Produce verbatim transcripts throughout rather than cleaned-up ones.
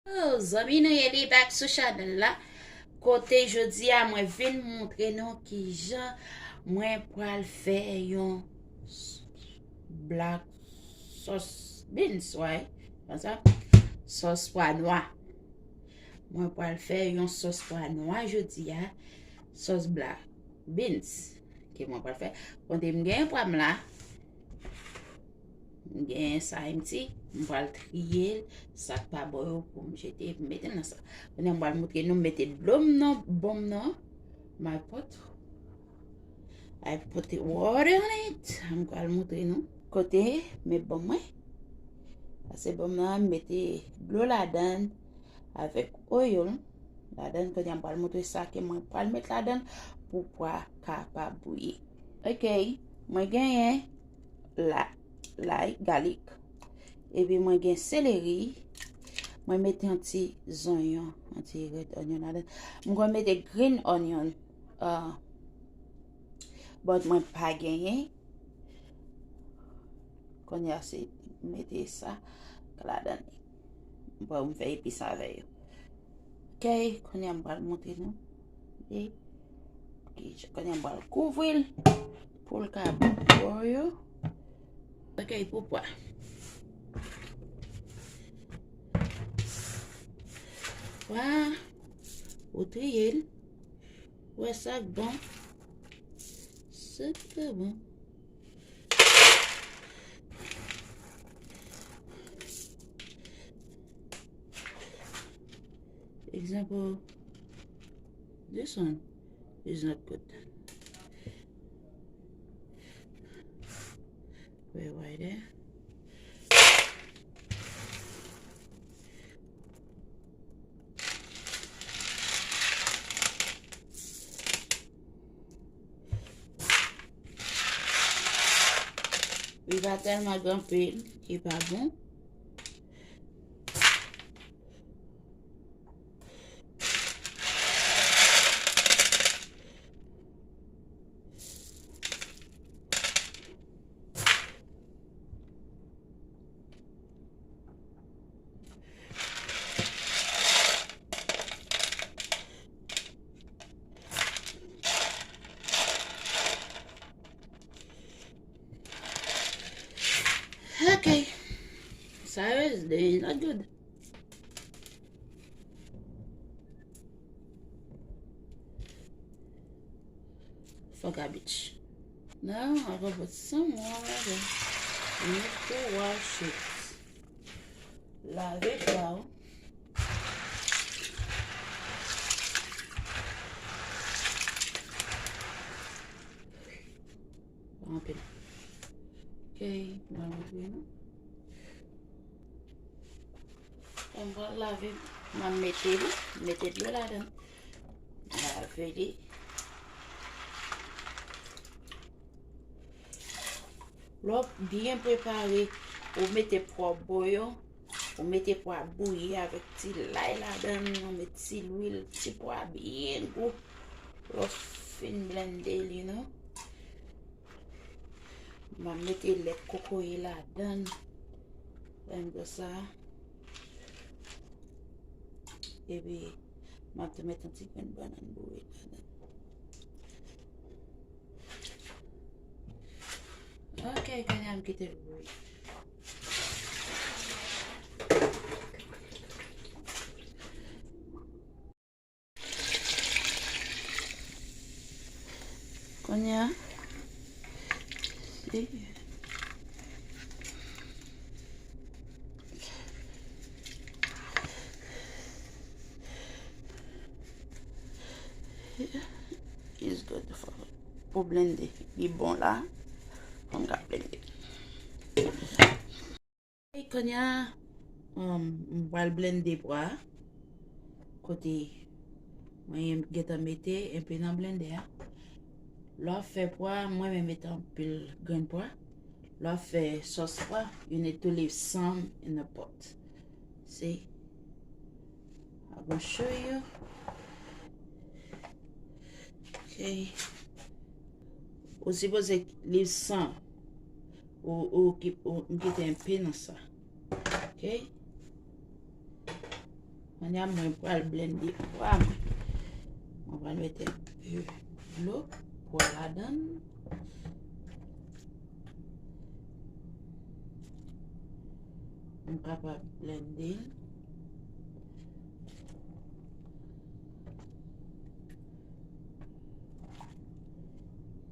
Oh, zanmi nou ye li back sou chanèl la. Kote jodi a mwen vin montre nou kijan mwen pral fè yon s- black sauce beans, wi. Konsa, sòs pwa nwa. Mwen pral fè yon sòs pwa nwa jodi a. Sòs black beans ke mwen pral fè. Kote m gen pwa m la. M gen sa empty, m pral triye l, sa k pa bon yo pou m jete, pou m mete l nan sa. Kounye a m pral montre nou m mete dlo m nan bon m nan. My pot. I put the water on it. M pral montre nou kote m met bon mwen. Pase bon m nan, m mete dlo ladan avèk oil ladan. Kounye a m pral montre sa ke mwen pral met ladan pou pwa kapab bouyi. Ok, mwen genyen la, lay, galik. Epi mwen gen seleri. Mwen mete yon ti zonyon, yon ti red onion ladan. Mwen konn mete green onion, uh, but mwen pa genyen. Kounye a se mete sa ladan. Bon, m fè epis avè yo. Ok, kounye a m pral montre nou. E, ok, kounye a m pral kouvri l pou l ka boil. Ok, pou pwa. Pwa, ou triye l. Wè sa k bon. Sa k bon. Example, this one is not good. Wait, why there? Li pa tèlman gran pil, li pa bon. Ok. Sa yo is not good. For garbage. Now I go put some water. You need to wash it. Lave pwa w. Pa anpil. Ok, mwen montre nou. Mwen pral lave, mwen mete li, mete dlo ladan. Lave li. Lè w byen prepare, ou mete pwa w bouyon, ou mete pwa bouyi avèk ti lay ladan, ou met ti lwil, ti pwa byen gou. Lè w fin blende li, non. M a mete lèt kokoye ladan. Lè m fè sa. Epi, m ap tou met yon ti grenn bannann boure ladan. Ok, kounye a m kite l boure. Kounye a, si it's good for, pou blende. Li bon la. Pou m ka blende. Kounye a, um, m pral blende pwa. Kote mwen gentan mete enpe nan blendè a. Lè w ap fè pwa, mwen renmen mete anpil grenn pwa. Lè w ap fè sòs pwa, you need to leave some in the pot. See? I will show you. Ok. Ou sipoze leave some. Ou, ou, ki- ou, m kite enpe nan sa. Ok? Kounye a mwen pral blende pwa mwen. Mwen pral mete enpe dlo, pwa ladan l. M kapab blende l.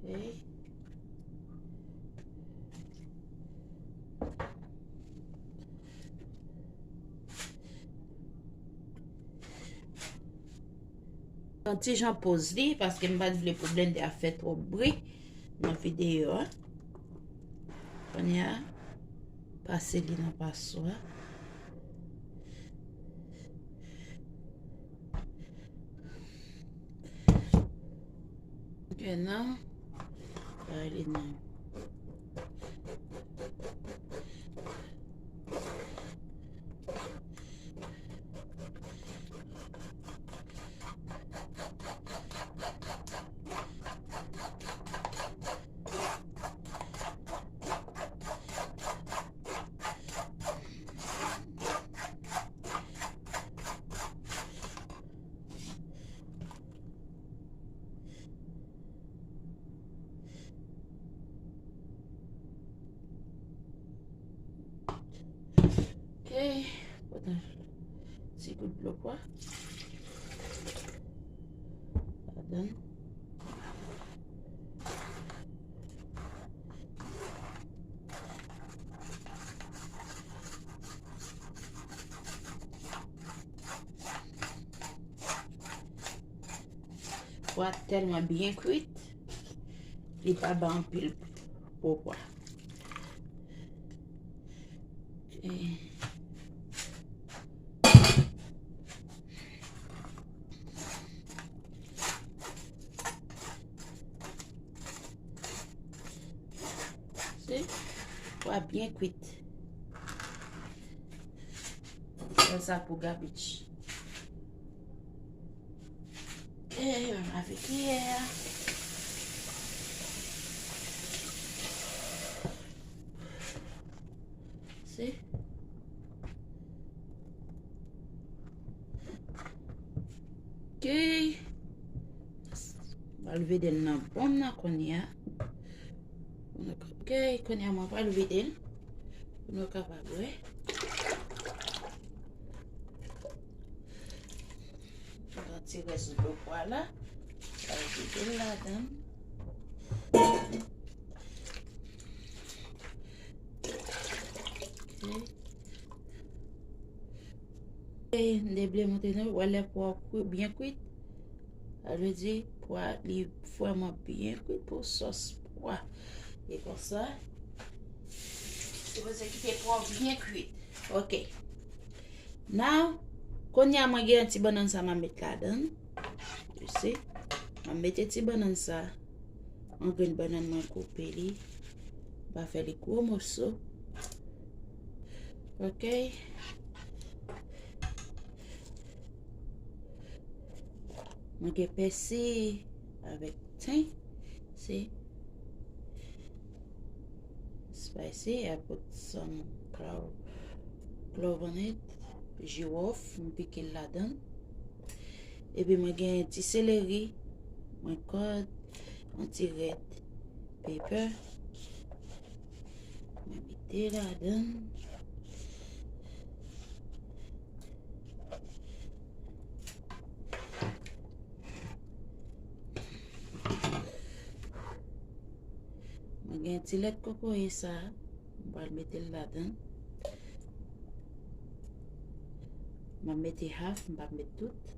Ok. Yon ti jan poz li, paske m pa t vle pou blende a fè twòp bri nan videyo a. Kounye a, pase li nan paswa. Ok, nan. Bay li nan. Ok, pote ti gout dlo pwa ladan. Pwa tèlman byen kwit, li pa ba anpil po pwa. E, se pwa byen kwit. Fè sa pou gabich. Ok, mwen lave kiyè a. Se. Ok. Mwen lave dèl nan bon nan kounye a. Ok, kounye a mwen pral vide l. Pou nou kapab wè. Yon ti rès dlo pwa la. Sa vide l ladan. Ok. E m te bliye montre nou, wè lè pwa kwi-, byen kwit. Sa vle di, pwa, li vrèman byen kwit pou sòs pwa. E konsa, sipoze kite pwa byen kwit. Ok. Now, kounye a mwen gen ti bannann sa m a met ladan. You see? M a mete ti bannann sa. Yon grenn bannann mwen koupe li. M pa fè li gwo moso. Ok. Mwen gen pèsi avèk ten. Se spicy, I put some clove, clove on it. Jiwòf, m pike l ladan. Epi mwen gen ti seleri, mwen kòt, yon ti red pepper. Mwen mete ladan. Mwen gen ti lèt kokoye sa, m pral mete l ladan. M ap mete half, m p ap met tout.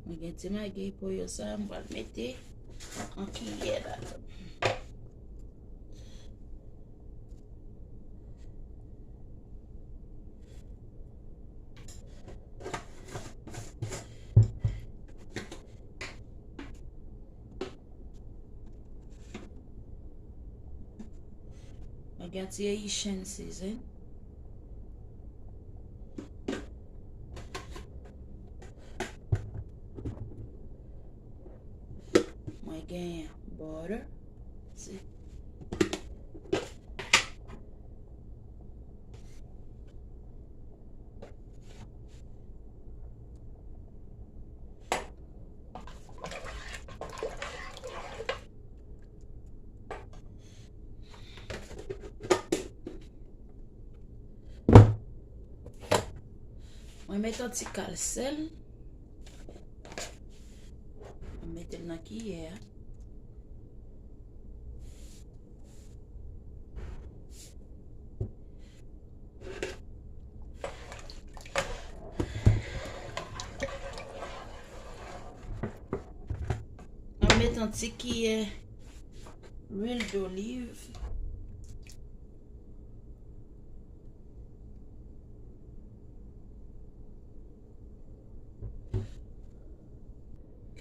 Mwen gen ti magi poyo sa, m pral mete yon kiyè ladan. Mwen gen ti Haitian season. Mwen gen butter. Se, Met yon ti kal sèl. Mete l nan kiyè a. Mwen met yon ti kiyè lwil doliv.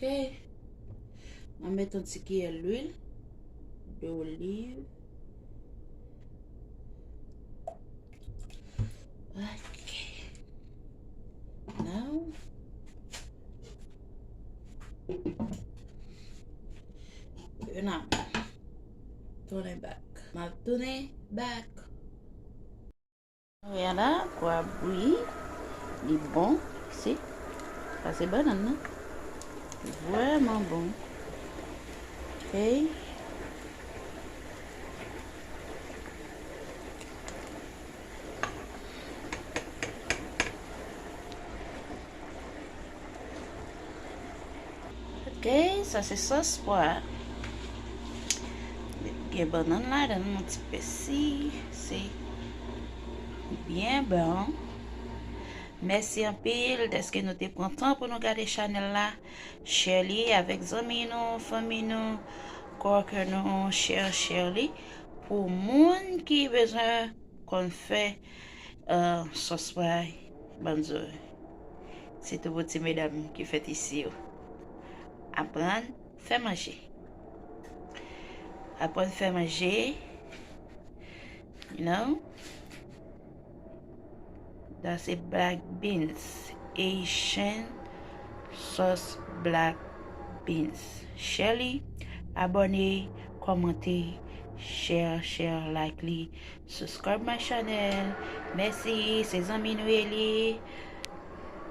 Ok. Mwen met yon ti kiyè lwil doliv. Ok. Now. Tounen back. M ap tounen back. Wè la, kwa bouyi, li bon, si. Sa se bannann nan. Li vrèman bon. Ok. Ok, sa se sòs pwa. Gen bannann ladan l, yon ti pèsi, se byen bon. Mèsi anpil dèske nou te pran tan pou nou gade chanèl la. Share li avèk zanmi nou, fanmi nou, coworker nou, share, share li pou moun ki bezwen konn fè, euh, sòs pwa banzo. Sitou pou ti medam ki fèt isi yo. Aprann fè manje. Aprann fè manje. You know? Sa se black beans, Haitian sauce black beans. Share li, abòne, kòmante, share, share, like li, subscribe my channel. Mèsi, se zanmi nou ye li.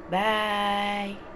Bye.